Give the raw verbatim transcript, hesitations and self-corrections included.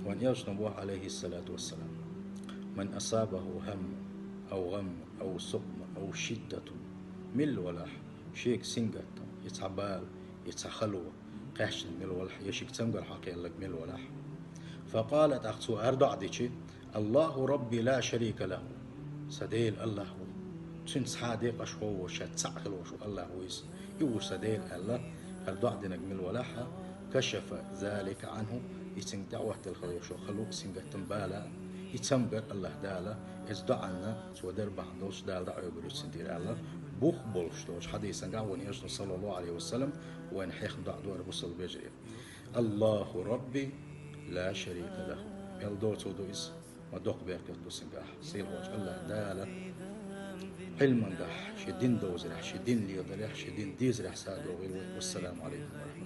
Вайн элчано боху, алейхиссалату вассалам: «Ман асабаху хам, ау гъам, ау сукъма, ау шиддатун». Милла валахь, шега сингаттам, и цхьа бала, и цхьа хало кхаьчнарг милла валахь, я шега цамгар хьакхелларг милла валахь. Факъала, тӀаккха цо хӀара доӀа дичи: «Аллаху Рабби ла шарика лаху». Сан Дела Аллах ву. Цуьнца цхьа а декъашхо а воцуш, ша цхьаъ хила волуш ву Аллах ву иза. И ву сан Дела аьлла, хӀара доӀа динарг милла валахь а, кашафа залика анху, и цуьнга тӀеӀоттаелла хила йолуш йолу хало а, сингаттам, бала а, и цамгар Аллах Дала, иза доӀанна цо дар бахьана долуш Дала дӀаӀобур ю цуьнан дийр аьлла, бух болуш долчу хьадисангахь вайн элчано, саллаллаху Ӏалайхи ва саллам, вайна хьехна доӀа ду хӀара, бусалба вежарий. «Аллаху Рабби ла шарика лаху». Мел доцург ду иза, ма доккха беркат ду цуьнгахь. Сийлахьчу Аллах Дала Ӏилмангахь, шен дин довзарехь, шен дин леладарехь, шен дин дезарехь сагӀа догӀийла вай. Вассаламу Ӏалайкум ва рахьматуллахӀи.